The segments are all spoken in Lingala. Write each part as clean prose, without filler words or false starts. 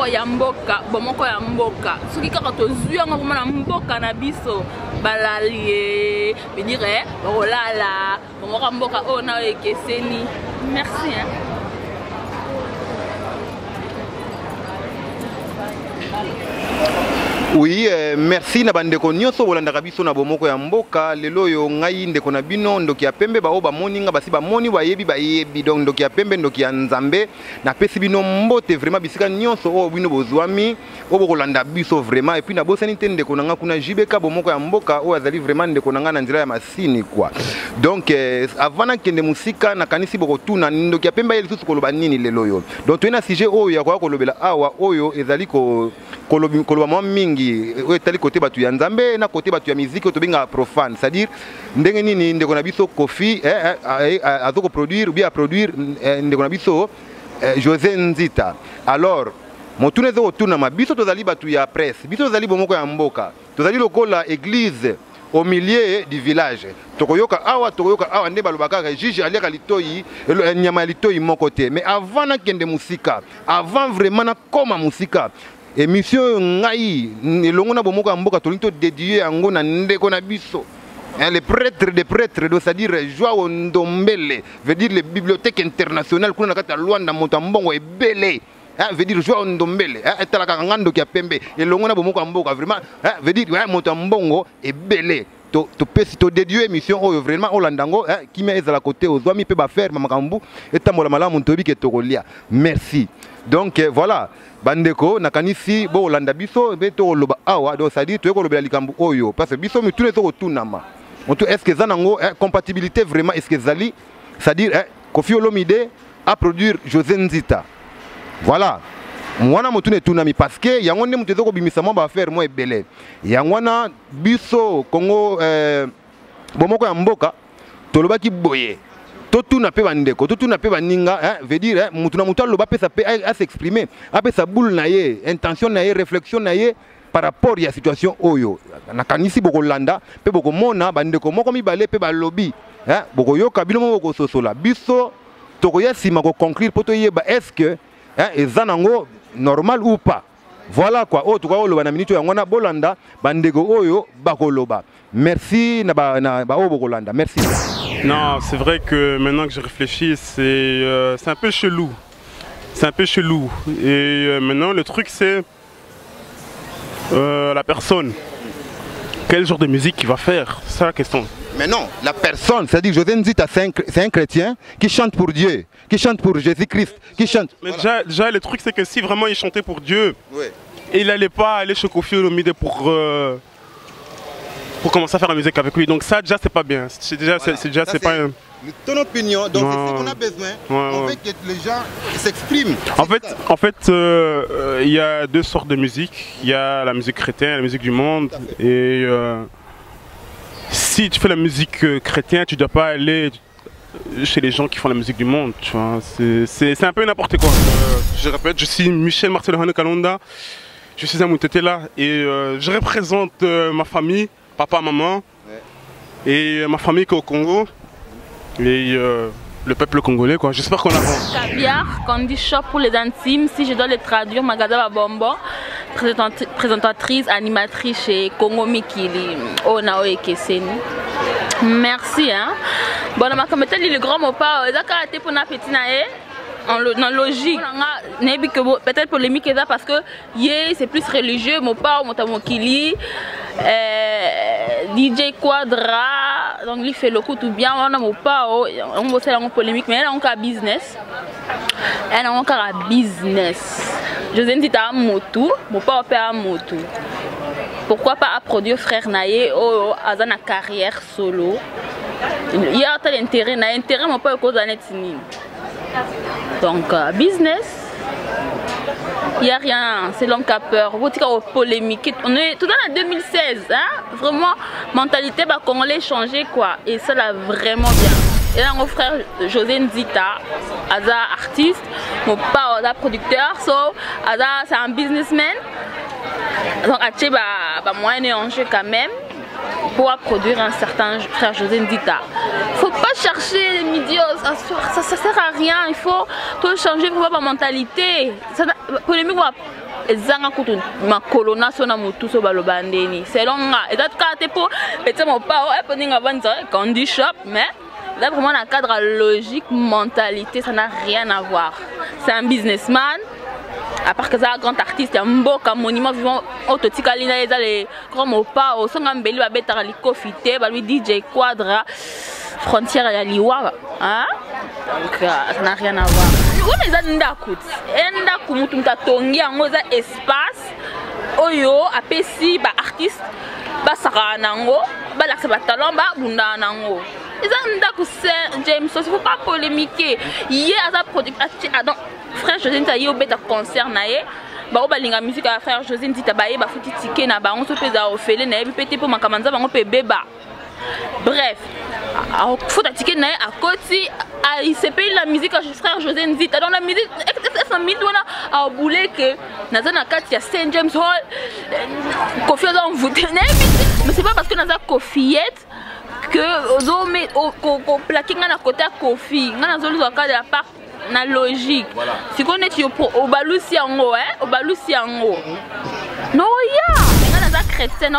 Bomoko ya mboka, bomoko ya mboka. Soki kaka tozwi yango vraiment na mboka na biso, balali ye, veut dire eh, bakolala, bomoko ya mboka oyo na oyo ekeseni. Merci hein. Oui, merci na bandeko nyonso bolandaka biso na bomoko ya mboka. Lelo oyo ngai ndeko na bino ndoki ya pembe, baoyo bamoni nga basi bamoni, bayebi bayebi. Donc ndoki ya pembe, ndoki ya Nzambe, napesi bino mbote vraiment bisika nyonso oyo bino bozwami, oyo bokolanda biso vraiment. Et puis nabosani te ndeko na nga kuna JBK bomoko ya mboka, oyo azali vraiment ndeko na nga na nzela ya masini quoi. Donc avant nakende mosika, nakanisi bokotuna ndoki ya pembe aye lisusu koloba nini lelo oyo. Donc toye na sujet oyo ya koya kolobela awa, oyo ezali koloba mwa mingi oyo etali kote bato ya Nzambe na kote bato ya miziki oyo tobengaka profane, c'est-à-dire ndenge nini ndeko na biso Koffi azo koproduire ou bien aproduire ndeko na biso José Nzita. Alors motuna eza kotunama, biso tozali bato ya presse, biso tozali bomoko ya mboka, tozali lokola église au milieu du village. Tokoyoka awa, tokoyoka awa, nde balobaka kaka juge aliaka litoi, nyama ya litoi moko te. Mais avant nakende mosika, avant vraiment nakoma mosika, émission oyo ngai elongo na bomoko ya mboka tolingi todédie yango na ndeko na biso, hein, le prêtre des prêtres, donc c'est-à-dire Joao Ndombele, veut dire les bibliothèques internationales kuna na kati ya Luanda, moto ya mbongo ebele, hein, veut dire Joao Ndombele, hein, etalaka nga ndoki ya pembe elongo na bomoko ya mboka vraiment, hein, veut dire, hein, moto ya mbongo ebele. Topesi todédie émission oyo vraiment olanda yango, hein, kimia ezala kote ozwami mpe baferme makambo etambola malamu, toyebi ke tokolia. Merci. Donc voilà bandeko, nakanisi bokolanda biso mpe tokoloba awa. Donc c'est-à-dire toye kolobela likambo oyo parce que biso mituna eza kotunama motu, est ce que eza nango compatibilité vraiment, est ce que ezali, c'est-à-dire Koffi Olomide a produire José Nzita. Voilà mwana motuna etunami parce que yango nde moto eza kobimisa mwa baaffaire mwa ebele. Yango wana biso Kongo bomoko ya mboka tolobaki boye, totuna mpe bandeko, totuna mpe baninga, hein, veut dire, hein, mutu na mutu aloba, apesa mpe as'exprime, apesa boule na ye, intention na ye, réflexion na ye par rapport ya situation oyo. Nakanisi bokolanda mpe bokomona bandeko moko mibale mpe balobi, hein, bokoyoka bino moko, bokososola. Biso tokoya nsima koconclure mpo toyeba est ce que, hein, eza nango normal ou pas. Voilà quoi, oyo tokoki koloba na minute oyo yango wana. Bolanda bandeko oyo bakoloba. Merci na ba, na ba oyo bokolanda. Merci. Non, c'est vrai que maintenant que je réfléchis, c'est un peu chelou. C'est un peu chelou. Et maintenant, le truc, c'est la personne. Quel genre de musique il va faire? C'est ça la question. Mais non, la personne, c'est-à-dire José Nzita, c'est un chrétien qui chante pour Dieu, qui chante pour Jésus-Christ, qui chante. Mais déjà, le truc, c'est que si vraiment il chantait pour Dieu, il n'allait pas aller chez Koffi Olomide pour commencer à faire la musique avec lui. Donc ça, déjà, c'est pas bien. C'est déjà, c'est déjà, Ça, c'est pas c'est un ton opinion, donc c'est ce Non. qu'on a besoin. On veut que les gens s'expriment. En C'est ça. fait, il y a deux sortes de musique. Il y a la musique chrétienne et la musique du monde. Tout à fait. Et si tu fais la musique chrétienne, tu dois pas aller chez les gens qui font la musique du monde, tu vois. C'est un peu n'importe quoi. Je répète, je suis Michel Marcelo Hano Kalonda. Je suis un Moutetela et je représente ma famille, papa, maman, et ma famille qui est au Congo et le peuple congolais, quoi. J'espère qu'on avance. Caviar, Candy Shop pour les intimes, si je dois le traduire, magasin à bonbons, présentatrice, animatrice chez Congo Mikili, Ona Ekeseni. Merci, hein. Bon, on m'a le grand mot pas, ça a été pour na petit na ye. En dans logique, nayebi que bon, peut-être polémique eza parce que ye c'est plus religieux, mon pa moto mokili, DJ Quadra, donc lui fait le coup tout bien, on a mon pa, on bosse en polémique, mais elle a encore business, elle a encore business. José Nzita a motu, mon pa opé a motu. Pourquoi pas à produire frère na ye oh, aza na carrière solo. Il y a tel intérêt, na intérêt mon pa cause net nini. Donc business, il y a rien, c'est l'homme qui a peur. Vous dites qu'on polémique. On est tout dans la 2016, hein? Vraiment, mentalité bah, congolais changé quoi. Et ça l'a vraiment bien. Et là, mon frère José Nzita, aza artiste, mon papa aza producteur, so aza c'est un businessman. Donc atie ba moyen en jeu quand même pour produire un certain frère José Nzita. Faut pas chercher les midi au soir, ça sert à rien. Il faut tout changer pour ma mentalité. Ça, polémique va Ezanga kutu makolo na so na motu so baloba ndeni. Selon nga, eza kaka te mpo petit Mopao epo ndenge avandisa Candy Shop, mais là vraiment dans le cadre logique, mentalité, ça n'a rien à voir. C'est un businessman. À part que ça, un grand artiste, un mboka, monument vivant, ototikali na eza les grands Mopao, songa mbeli babetaka likofi te, balobi DJ Quadra, frontière ya liwa, hein? Donc ça n'a rien à voir. Wana eza ndako ti, ndako mutu mutu atongi yango, eza espace oyo apesi ba artiste basakaka nango, balakisa ba talent, babundaka nango. Eza ndako Saint James, il faut pas polémiquer. Ye aza producteur, donc frère José Nzita ye obeta concert na ye. Bao balinga musique ya frère José Nzita baye bafuti ticket na bango, so mpe eza ofele na yebi pe te mpo makambo nza bango mpe ebeba. Bref, afuta ticket na ye, akoti, isepeli na musique ya frère José Nzita. Donc la musique esa mingi wana abule ke naza na kati ya Saint James Hall, Koffi aza envoûté nayebi te. Mais c'est pas parce que naza Koffiette que ozome koplaquer nga na côté ya Koffi. Nga nazolizwa kaka de la part na logique. Sikoyo neti obalusi yango, obalusi yango noya nga naza chrétien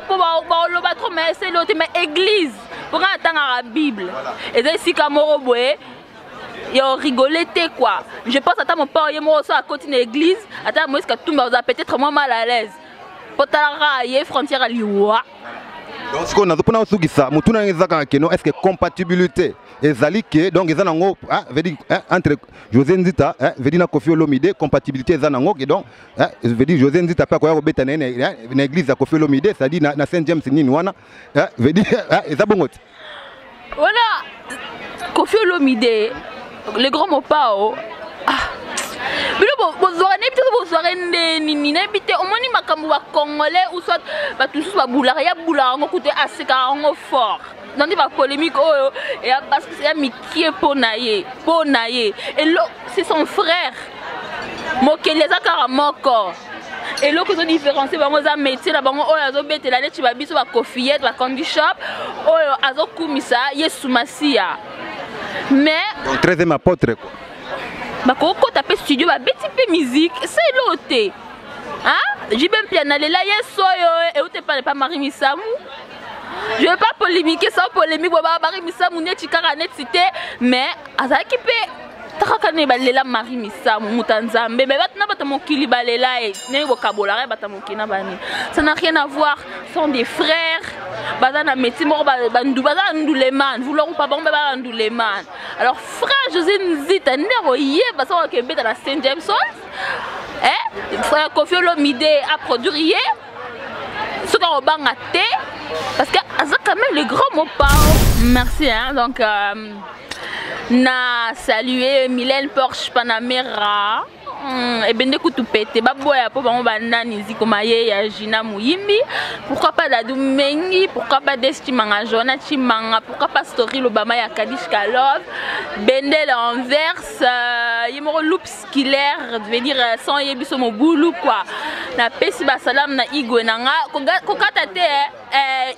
po baoloba trop, mais eseli te, mais église mpo nga natangaka Bible, eza esika moko boye ya rigole te quoi. Je pense ata mopao ye moko so akoti na église, ata Moïse Katumba oza peut-être moins mal à l'aise po talaka ye frontière ya liwa. Donc sikoyo nazo mpona osukisa motu na eza kaka keno, est ce que compatibilité ezali ke donc eza nango, ah, veut dire, hein, entre José Nzita, hein, veut dire na Koffi Olomide, compatibilité eza nango ke donc, hein, veut dire José Nzita mpe akoya kobeta na ye na église ya Koffi Olomide, c'est-à-dire na Saint James nini wana, hein, veut dire, hein, eza bongo te? Voilà, Koffi Olomide, le grand Mopao, ah. Bino bozwaka nayebi te, bozwaka nde nini nayebi te. Omoni makambo bacongolais ou soit bato mosusu babulaka, ya bulaka yango kutu, asekaka yango fort. Donc nde bapolémique oyo eya parce que ya mikie mpo na ye, mpo na ye elo, c'est son frère. Mokeli eza kaka moko. Eloko ezodifférencie bango eza métier na bango. Oyo azobetela neti babiso baKoffiette, baCandy Shop, oyo azokumisa Yesu Masiya, mais Donc 13e apôtre quoi. Bakokota mpe studio, babeti mpe musique, esa eloko te. JB Mpiana lela yesu oyo euti epa epa Marie Misamu. Je vais pas polémiquer sans polémique, baba Marie Misamu neti kaka neti te, mais azalaki mpe kaka ne balela Marie Misamu, moto ya Nzambe, mais bato na bato mokili balela ye ndenge bokabolaka ye bato ya mokili na bani. Ça n'a rien à voir, sont des frères, baza na métier moko, bandu baza na nduleman, vouloir ou pas, bango mpe baza na nduleman. Alors frère José Nzita nde akoyeba soki akebeta na Saint James Hall, eh, frère Koffi Olomide aproduire ye, soki akobanga te, parce que aza quand même le grand Mopao. Merci, hein. Donc na saluer Mylène Porsche Panamera, ebende kutu pete baboya mpo bango banani zikoma ye ya Gina Muyimbi. Pourquoi pas Dadu Mengi? Pourquoi pas Des Chimanga, Jona Chimanga? Pourquoi pas Story Lobama ya Kadish Kalov, Bendel Anvers, ye moko Loops Killer, veut dire sans ye biso mobulu quoi. Napesi basalam na igwe na nga kokata te,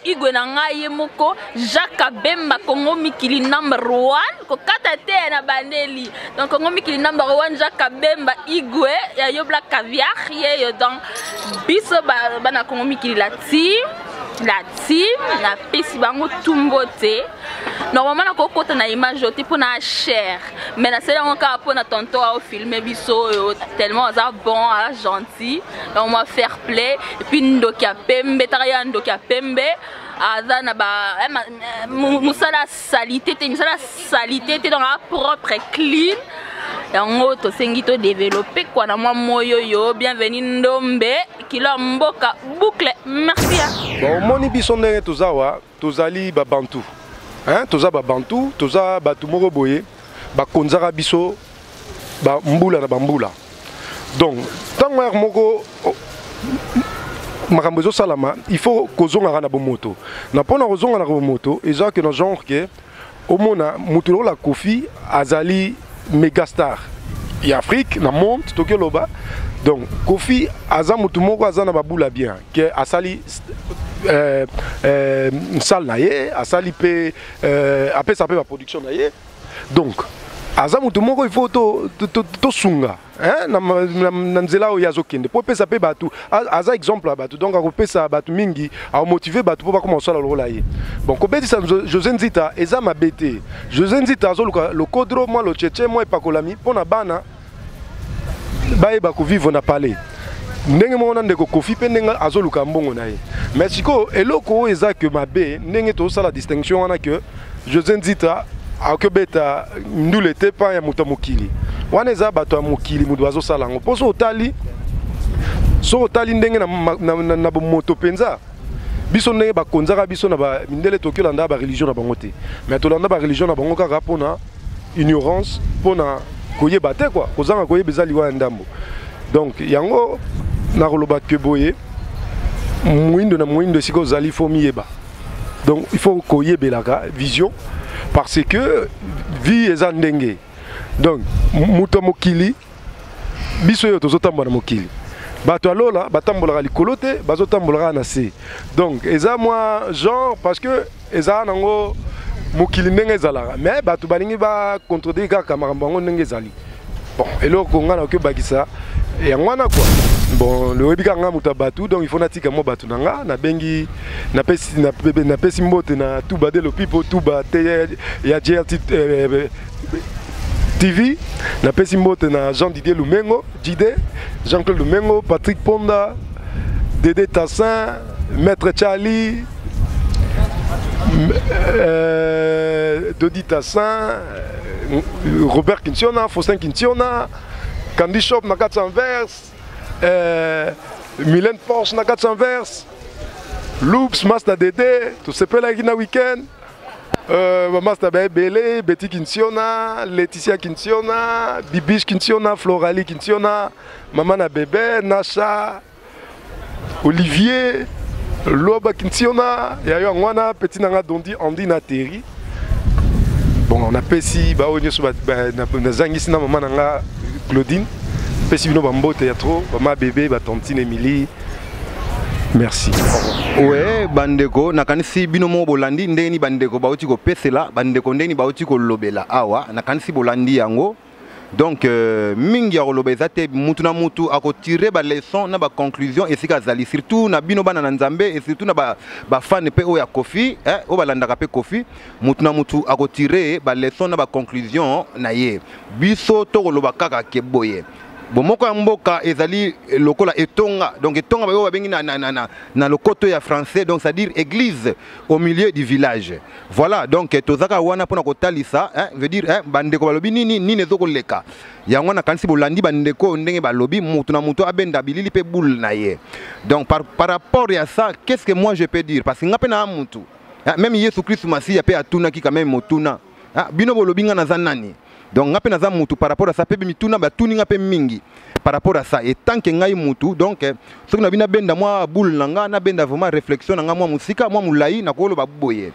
igwe na ngai ye moko Jacques Abemba, Congo Mikili number one, kokata te na bandeli. Donc Congo Mikili number one, Jacques Abemba, igwe ya yo Black Caviar ye yo. Donc biso bana Congo Mikili, la team, la team, napesi bango tumbo te. Normalement nakokota na image oyo te mpona cher, mais nasali yango kaka mpona tonton aofilme biso oyo, tellement aza bon, aza gentil. Donc moi fair play. Et puis ndoki ya pembe, taka ya ndoki ya pembe aza na ba mosala salité te, misala salité te, donc aza propre, clean. Yango tosengi todéveloppe kwa na mwa moyo oyo. Bienvenu Ndombe kilo ya mboka boucle, merci. Bon, omoni biso ndenge toza awa, tozali babantu, hein? Toza babantu, toza bato moko boye bakonzaka biso bambula na bambula. Donc ntango yaka moko makambo ezosalama, il faut kozongaka na bomoto. Na mpona kozonga na bomoto eza ke na genre ke omona moto lokola Koffi azali mégastar ya Afrique, na monde toki oloba. Donc Koffi aza motu moko aza na babula bien ke asali salle na ye, asali mpe apesa mpe baproduction na ye. Donc Aza motu moko, il faut tosunga na nzela oyo azokende mpo epesa mpe bato. Aza exemple ya bato, donc akopesa bato mingi, akomotiver bato mpo bakoma kosala lokola ye. Bon, kobetisa José Nzita eza mabe te. José Nzita azoluka lokodro mwa locheche mwa epakolami mpo na bana bayeba kovivre na palais. Ndenge moko na ndeko Kofi mpe, ndenge azoluka mbongo na ye. Mais sikoyo, eloko oyo eza ke mabe, ndenge tozosala distinction wana ke José Nzita akobeta ndule te pa ya moto ya mokili wana, eza bato ya mokili moto bazosala yango. Mpo so otali, so otali ndenge na bomoto mpenza, biso ndenge bakonzaka biso na mindele, toki olanda bareligion na bango te, mais tolanda bareligion na bango kaka mpona ignorance, mpona koyeba te kua. Kozanga koyeba eza liwa ya ndambo. Donc yango nakoloba ke boye, moyindo na moyindo, esika ozali, faut miyeba. Donc il faut koyebelaka vision, parce que vie eza ndenge. Donc moto ya mokili, biso oyo tozotambola na mokili, bato ya lola batambolaka likolo te, bazotambolaka na se. Donc eza mwa genre, parce que ezala nango mokili ndenge ezalaka, mais bato balingi bacontredire kaka makambo yango ndenge ezali. Bon, eloko ngai nakoki obakisa yango wana quoi. Bon, oyebi kaka nga moto ya bato, donc il faut natika mwa bato na nga. Nabengi, napesi mbote na Tuba de Lopipo, Tuba te ya JLT TV. Napesi mbote na Jean Didier Lumengo, Jide Jean-Claude Lumengo, Patrick Ponda, Dede Tassin, Maître Charlie, Dodi Tassin, Robert Kintiona, Faustin Kintiona, Candy Shop na 400 vers, Mylène Porsche na 400 vers, Loops, Master Dede, tosepelaki na week-end. Bamaster baebele, Betty Kintiona, Laetitia Kintiona, Bibish Kintiona, Florali Kintiona, mama na bebe, Nasha, Olivier, Loba Kintiona, yayo yango wana, petit nanga Dondi, Andi na Terry. Bon, napesi baoyo nyonso nazangisi na mama na nga Claudine. Napesi bino bambote ya trop, bama bebe, batantine Emilie. Merci. We bandeko, nakanisi bino moko bolandi ndenge nini bandeko bauti kopesela, bandeko ndenge nini bauti kolobela awa. Nakanisi bolandi yango. Donc mingi ya koloba eza te. Mutu na mutu akotire baleçon na baconclusion esika azali, surtout na bino bana na Nzambe et surtout na bafane mpe oyo ya Kofi, oyo balandaka mpe Kofi. Mutu na mutu akotire baleçon na baconclusion na ye. Biso tokoloba kaka ke boye, bomoko ya mboka ezali lokola etonga. Donc etonga bayo babengi na lokoto ya français, donc c'est-à-dire église au milieu du village. Voilà, donc tozaka wana mpona kotalisa, hein, veut dire, hein, bandeko balobi nini, nini ezokoleka. Yango nakanisi bolandi bandeko ndenge balobi, mutu na mutu abenda bilili mpe boule na ye. Donc par rapport ya ça, qu'est-ce que moi je peux dire? Parce que nga mpe na mutu, hein, même Yesu Kristu Masiya mpe atunaki quand même motuna, hein, bino bolobi nga naza nani? Donc nga mpe naza mutu. Par rapport à ça mpe, mituna batuni nga mpe mingi par rapport à ça. Et tant que ngai mutu, donc soki na bino nabenda mwa boule na nga, nabenda vraiment réflexion na nga mwa mosika, mwa molai, nakoloba boye,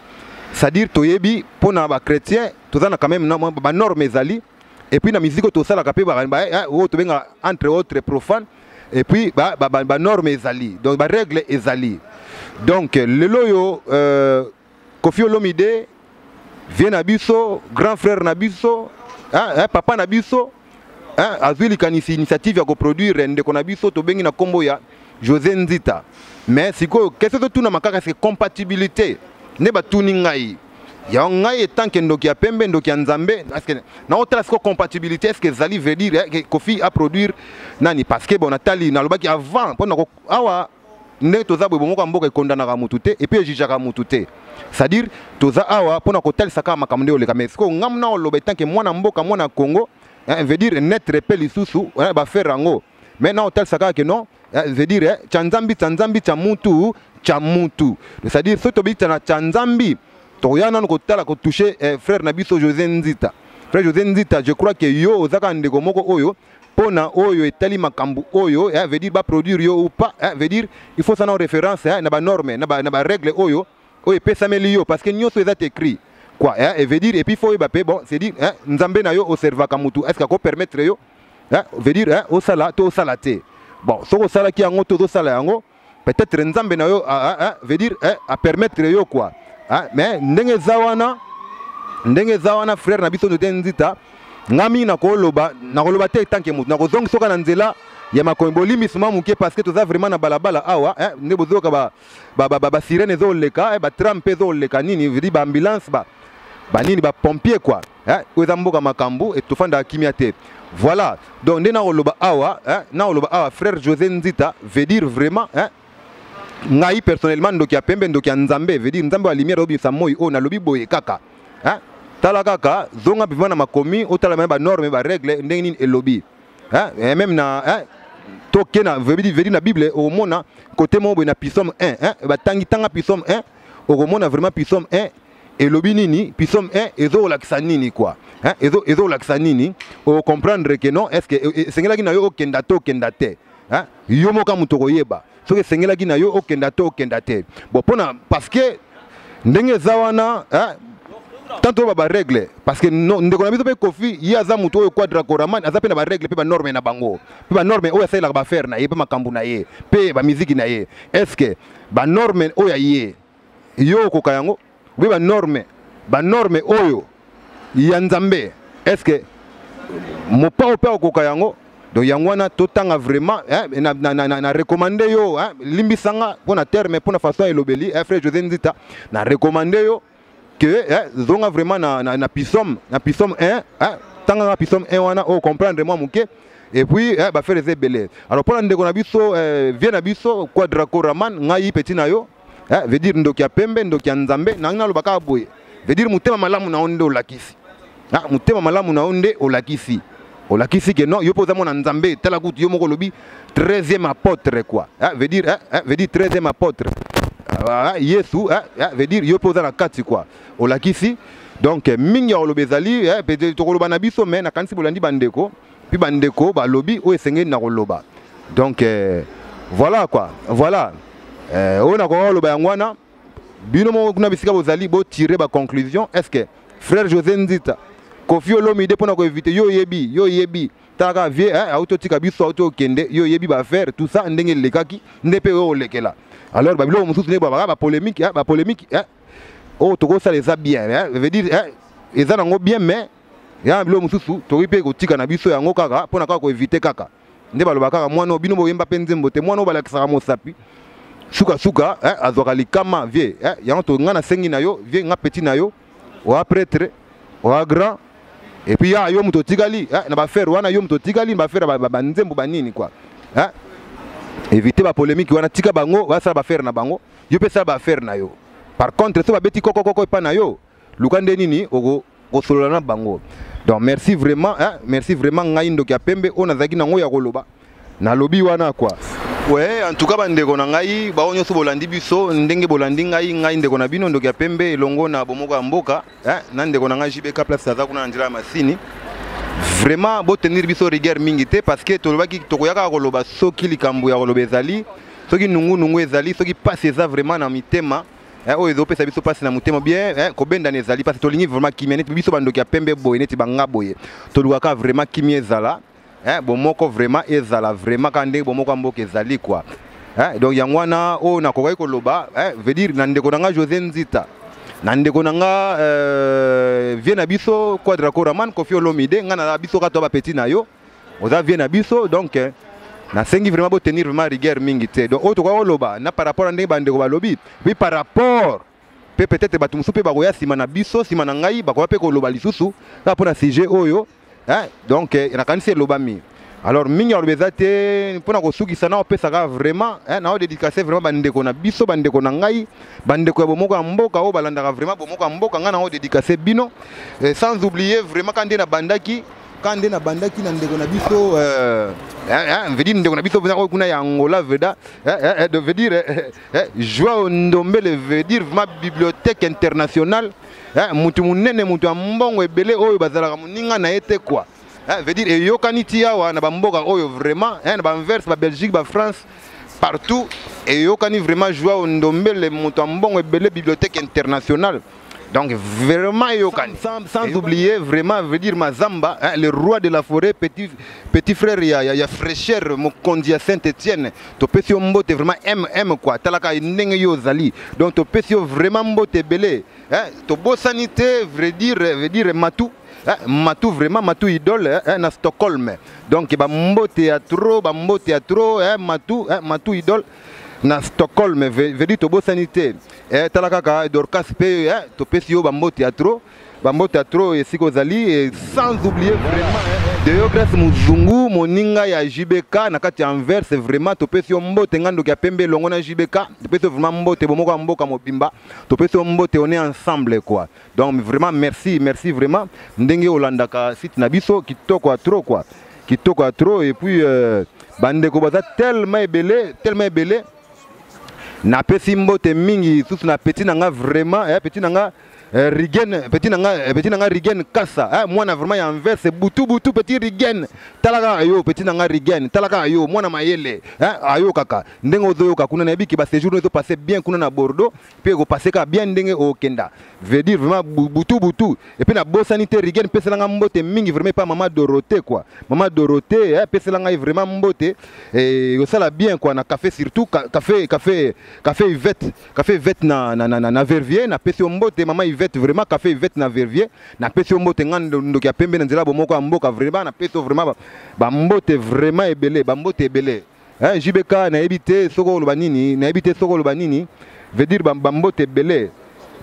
c'est-à-dire toyebi mpona bachrétien, toza na quand même banorme ezali. Et puis na musique oyo tosalaka mpe, oyo tobenga entre autres profane, et puis banorme ezali, donc barègle ezali. Donc lelo oyo, Kofi Olomide, vieux na biso, grand frère na biso, hein, papa na biso, hein, azwi likanisi, initiative ya koproduire ndeko na biso tobengi na nkombo ya José Nzita. Mais sikoyo question totunama kaka, c'est compatibilité nde batuni ngai yango. Ngai etanke ndoki ya pembe, ndoki ya Nzambe, naotala sikoyo compatibilité, est ce que ezali, veut dire Kofi aproduire nani? Parce que bon, natali, nalobaki avant mpo awa ndenge toza boye, bomoko ya mboka ekondanaka mutu te et puis ejugeaka mutu te. C'est-à-dire toza awa mpona kotalisa kaka makambo nde oleka. Mais sikoyo ngamu na oloba etanke mwana mboka, mwana Congo, veut dire netre mpe lisusu bafere yango. Mais na otalisa kaka ke non, veut dire tya Nzambi, tya Nzambi, tya mutu, tya mutu. C'est-à-dire soki tobi na tya Nzambi, tokoya nanu kotala kotouche frère na biso José Nzita. Frère José Nzita, je crois que yo oza kaka ndeko moko oyo mpona oyo etali makambo oyo, veut dire baproduire yo ou pas, veut dire il faut sana référence na banorme, na barègle oyo epesameli yo, parce que nyonso eza écrit quoi, et veut dire, et puis faut oyeba mpe, bon, c'est dire, Nzambe na yo oservaka mutu, est ce que akopermettre yo, veut dire, osala to osala te? Bon, soki osalaki yango to ozosala yango, peut-être Nzambe na yo, veut dire, apermettre yo quoi. Mais ndenge eza wana, ndenge eza wana, frère na biso José Nzita, Nga mingi nakoloba, nakoloba te tant que moto nakozongi soka na nzela ya makomi. Bolimbisi mwa moke parce que toza vraiment na balabala awa, eh, nde bozoyoka basirene ezoleka, eh, batram mpe ezoleka, nini vedi, baambulance, banini, bapompier quoi, eh, oyo eza mboka makambo e tofandaka kimia te. Voilà, donc nde nakoloba awa, eh, nakoloba awa, frère José Nzita, veut dire vraiment, eh, ngai personnellement, ndoki ya pembe, ndoki ya Nzambe, veut dire Nzambe ya lumière obimisa moi oyo, nalobi boye kaka, hein? Tala kaka, zonga mpema na makomi, otala meme banorme, barègle ndenge nini elobi, hein? Et même na, hein? Toke na veut dire na Bible, okomona côté moko boye na Psaume 1, hein? Batangi, tanga Psaume 1, okomona vraiment Psaume 1 elobi nini, Psaume 1 ezokolakisa nini quoi, hein? Ezokolakisa nini, ocomprendre que non, est ce que esengelaki na yo okenda te, okenda te, hein? Yo moko moto okoyeba soki esengelaki na yo okenda te, okenda te. Bon, mpona parce que ndenge eza wana, hein? Tant toyoba barègle, parce que no, ndeko na biso mpe Kofi, ye aza motu oyo Quadra Koraman aza mpe na barègle mpe banorme na bango, mpe banorme oyo asalelaka baaffaire na ye mpe makambo na ye mpe bamiziki na ye. Est ce que banorme oyo ya ye, yo okoka yango? Obe banorme oyo ya Nzambe, est ce que Mopao mpe akokoka yango? Donc yango wana totanga vraiment, eh, na recommande yo, eh, limbisanga mpo na terme, mpo na façon ya elobeli, eh, frère José Nzita, na recommande yo que, eh, zonga vraiment na psaume 1, eh, tanganga Psaume 1 wana, o comprendre mwa moke. Et puis, eh, baaffaire eza ebele. Alors mpona ndeko na biso, eh, vie na biso Quadraco Raman, ngai petit na yo, eh, veut dire ndoki ya pembe, ndoki ya Nzambe, nangi naloba kaka boye, veut dire motema malamu na yo nde olakisi, ah, motema malamu na yo nde olakisi ke non, yo mpo oza mwana Nzambe. Tala kutu yo moko olobi 13e apôtre quoi, ah, veut dire, eh, eh, veut dire 13e apôtre, ah, Yesu, eh, eh, veut dire yo mpe oza na kati quoi, olakisi. Donc mingi ya koloba ezali, eh, peut-être tokoloba na biso, mais nakanisi bolandi bandeko mpe bandeko balobi oyo esengeli na koloba. Donc voilà quoi, voilà, oyo nakoka koloba yango wana. Bino moko kuna bisika bozali, botire baconclusion. Est ce que frère José Nzita, Kofi Olomide, mpona koéviter, yo oyebi, yo oyebi, tala kaka vie, auti otika biso, auti okende, yo oyebi baaffaire, tout ça ndenge elekaki, nde mpe oyo olekela. Alors babiloko mosusu nde baka bapolémique, bapolémique oyo tokosala eza bien, veut dire eza nango bien, mais ya biloko mosusu tokoki mpe kotika na biso yango kaka mpona kaka koéviter kaka nde baloba kaka mwana oyo bino boyemba mpe nzembo te, mwana oyo balakisaka mosapi, sukasuka azwaka likama vie. Yango to nga nasengi na yo vie, nga petit na yo, oa prêtre, oa grand, et puis ya yo moto otikali na baaffaire wana, yo moto otikali na baaffaire banzembo banini quoi, éviter bapolémique wana. Tika bango basala baaffaire na bango, yo mpe sala baaffaire na yo. Par contre, so babeti kokokoko epa na yo, luka nde nini okosolola na bango. Donc merci vraiment, hein, merci vraiment. Ngai ndoki ya pembe, oyo nazalaki nango ya koloba, nalobi wana quoi. Ouais, en tout cas bandeko na ngai, bao nyonso bolandi biso ndenge bolandi ngai, ngai ndeko na bino ndoki ya pembe, elongo na bomoko ya mboka, hein, na ndeko na ngai JBK Place, aza kuna na nzela ya masini. Vraiment botenir biso rigueur mingi te, parce que tolobaki tokoya kaka koloba soki likambo ya koloba ezali, soki nungunungu ezali, soki pasi eza vraiment na mitema, oyo ezopesa biso mpasi na motema bien, kobendana ezali mpasi. Tolingi vraiment kimia neti biso bandoki ya pembe boye, neti banga boye, tolukaka vraiment kimia ezala, bomoko vraiment ezala, vraiment kaka ndenge bomoko ya mboka ezali quoi. Donc yango wana oyo nakokaki koloba, veut dire na ndeko na nga José Nzita, na ndeko na nga, vie na biso Quadra Koraman, Kofi Olomide, nga na biso kaka to bapeti na yo, oza vie na biso. Donc nasengi vraiment botenir vraiment rigueur mingi te. Donc oyo tokoki koloba na par rapport na ndenge bandeko balobi, puis par rapport mpe peut-être bato mosusu mpe bakoya nsima na biso, nsima na ngai, bakoya mpe koloba lisusu kaka mpo na sujet oyo, hein? Donc nakanisi elobami. Alors mingi aloba eza te. Mpona kosukisa, na opesaka vraiment, na odédicace vraiment bandeko na biso, bandeko na ngai, bandeko ya bomoko ya mboka oyo balandaka vraiment bomoko ya mboka, ngai na odédicace bino, sans oublier vraiment ka nde nabandaki, ka nde nabandaki na ndeko na biso, veut dire ndeko na biso oyo kuna ya Angola, veda veut dire Joao Ndombele, veut dire vraiment bibliothèque internationale, mutu monene, mutu ya mbongo ebele oyo bazalaka moninga na ye te quoi, veut dire eyokani ti awa na bamboka oyo vraiment, na baanvers, babelgique, bafrance, partout eyokani vraiment. Joao Ndombele, moto ya mbongo ebele, bibliothèque internationale, donc vraiment eyokani. Sans oublier vraiment, veut dire Mazamba, hein, le roi de la forêt, petit frère ya fraîcheur, mokonzi ya Saint-Étienne, topesi yo mbote vraiment mm quoi. Talaka ndenge yo ozali, donc topesi yo vraiment mbote ebele, hein, tobosani te, vrai dire, veut dire Matu. Matou vraiment, Matou idole na Stockholm. Donc bambote ya trop, bambote ya trop, Matou, Matou idole na Stockholm. Veut dire tobosani te. Tala kaka Dorcas mpe, topesi yo bambote ya trop, bambote ya trop esika ozali. Et sans oublier vraiment Deo Grace Muzungu, moninga ya JBK na kati ya Anvers, vraiment topesi yo mbote. Nga ndoki ya pembe elongo na JBK, topesi yo vraiment mbote. Bomoko ya mboka mobimba, topesi yo mbote, on est ensemble quoi. Donc vraiment merci, merci vraiment ndenge olandaka site na biso. Kitoko ya trop quoi, kitoko ya trop. Et puis bandeko baza tellement ebele, tellement ebele. Napesi mbote mingi susu na petit na nga vraiment, petit na nga Rigen, petit na nga Rigen Kassa, mwana vraiment ya Anvers, butu butu. Petit Rigen, talaka yo, petit na nga Rigen, talaka yo, mwana mayele, ayo kaka ndenge ozoyoka kuna. Nayebi ke ba séjour ezo passe bien kuna na Bordeaux, mpe ekopase kaka bien ndenge okenda. Veut dire vraiment butu butu. Et puis nabosani te, Rigen, peselanga mbote mingi vraiment epa mama Dorothée quoi. Mama Dorothée, peselanga ye vraiment mbote, osala bien quoi. Na café surtout, café Yvette, café Yvette na Verviers, napesi yo mbote, mama Yvette. Vraiment café Yvette na Verviers, napesi yo mbote. Nga ndoki ya pembe na nzela bomoko ya mboka, vraiment napesi yo vraiment bambote vraiment ebele, bambote ebele. JBK, nayebi te soki oloba nini, nayebi te soki oloba nini. Veut dire bambote ebele,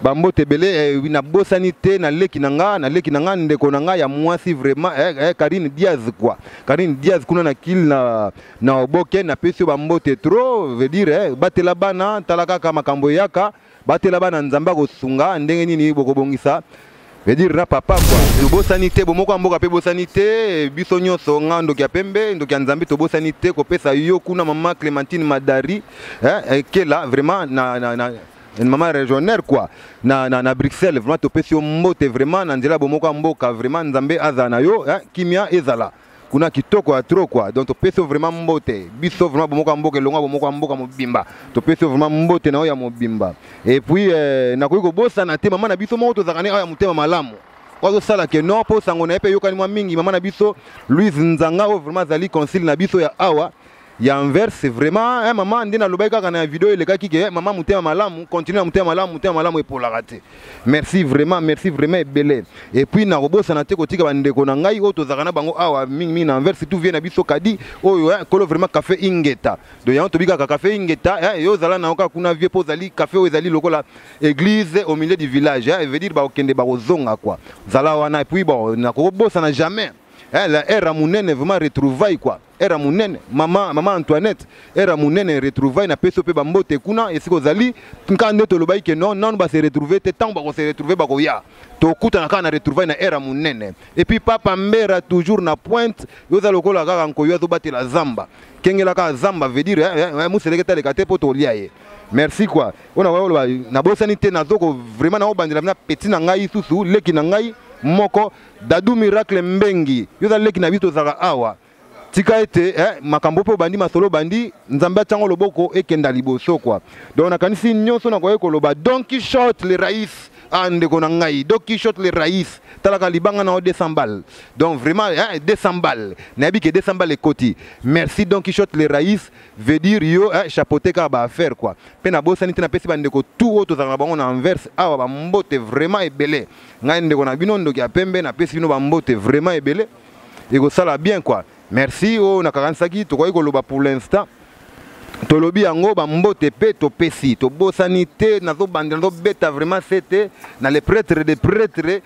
bambote ebele. Nabosani te na leki na nga, na leki na nga, ndeko na nga ya mwasi vraiment, Karine Diaz quoi. Karine Diaz kuna na Kil na Oboke, napesi yo bambote trop. Veut dire batela bana, tala kaka makambo eyaka, batela bana, Nzambe akosunga. Ndenge nini bokobongisa, veut dire na papa quoi. Tobosani te bomoko ya mboka mpe bosani te biso nyonso. Nga ndoki ya pembe, ndoki ya Nzambe, tobosani te kopesa yo kuna mama Clémentine Madari, kela vraiment na mama régionnaire quoi na Bruxelles. Vraiment topesi yo mbote vraiment na nzela bomoko ya mboka. Vraiment Nzambe azala na yo, kimia ezala kuna, kitoko ya trop quoi. Donc topesi yo vraiment mbote. Biso vraiment bomoko ya mboka elongo, bomoko ya mboka mobimba, topesi yo vraiment mbote na oyo ya mobimba. Et puis nakoki kobosana te mama na biso moko tozalaka ne awa ya motema malamu, oyo azosala ke non, mpo sango na ye mpe eyokani mwa mingi, mama na biso Louise Nzanga, oyo vraiment azali consul na biso ya awa ya Anvers. Vraiment, mama, nde nalobaki kaka na video elekaki ke mama motema malamu, continue na motema malamu, motema malamu epolaka te. Merci vraiment, merci vraiment ebele. Et puis nakobosana te kotika bandeko na ngai oyo tozalaka na bango awa mingimingi na Anvers, surtout vieux na biso Kadi oyo, kolo vraiment café Ingeta. Donc yango tobi kaka café Ingeta, yo ozala na yo kaka kuna vieux, mpo ozali café oyo ezali lokola église au milieu du village, veut dire bakokende bakozonga quoi, zala wana. Et puis bon, nakobosana jamais la ère monene, vraiment retrouvaille quoi, ère monene, mama Antoinette, ère monene, retrouvaille. Napesi yo mpe bambote kuna esika ozali. Nka nde tolobaki ke non, nanu base retrouve te. Ntango bakose retrouve, bakoya, tokutana kaka na retrouvaille na ère monene. Et puis papa Mbera, toujours na pointe, yo oza lokola kaka nkoyo azobatela zamba, kengela kaka zamba. Veut dire moseleke taleka te mpo tolia ye. Merci quoi. Oyo nakoya koloba, nabosani te, nazoko vraiment naobandela na petit na ngai susu, leki na ngai moko Dadu Miracle Mbengi. Yo oza leki na biso, tozalaka awa. Tika ete makambo mpe obandi, masolo obandi, Nzambe atiango loboko, ekenda liboso quoi. Donc nakanisi nyonso nakoki koloba. Don Quichotte le raïs, ah, ndeko na ngai Don Quichotte le raïs, talaka libanga na yo 200 balles. Donc vraiment, 200 balles, nayebi ke 200 balles ekoti. Merci Don Quichotte le raïs. Veut dire yo, chapeauté kaka baaffaire quoi. Mpe nabosani te, napesi bandeko tout oyo tozalaka na bango na Anvers awa bambote vraiment ebele. Ngai ndeko na bino ndoki ya pembe, napesi bino bambote vraiment ebele, ekosala bien quoi. Merci. Oyo nakakanisaki tokoki koloba pour l'instant, tolobi yango, bambote mpe topesi. Tobosani te, nazobandela, nazobeta vraiment sete na le prêtre de prêtre,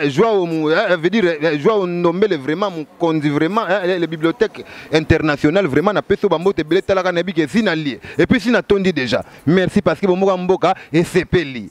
Joao, veut dire Joao Ndombele, vraiment mokonzi, vraiment les bibliothèques internationales. Vraiment napesi oyo bambote ebele. Talaka, nayebi ke esi nalie et puis si natondi déjà. Merci, parce que bomboka mboka esepeli.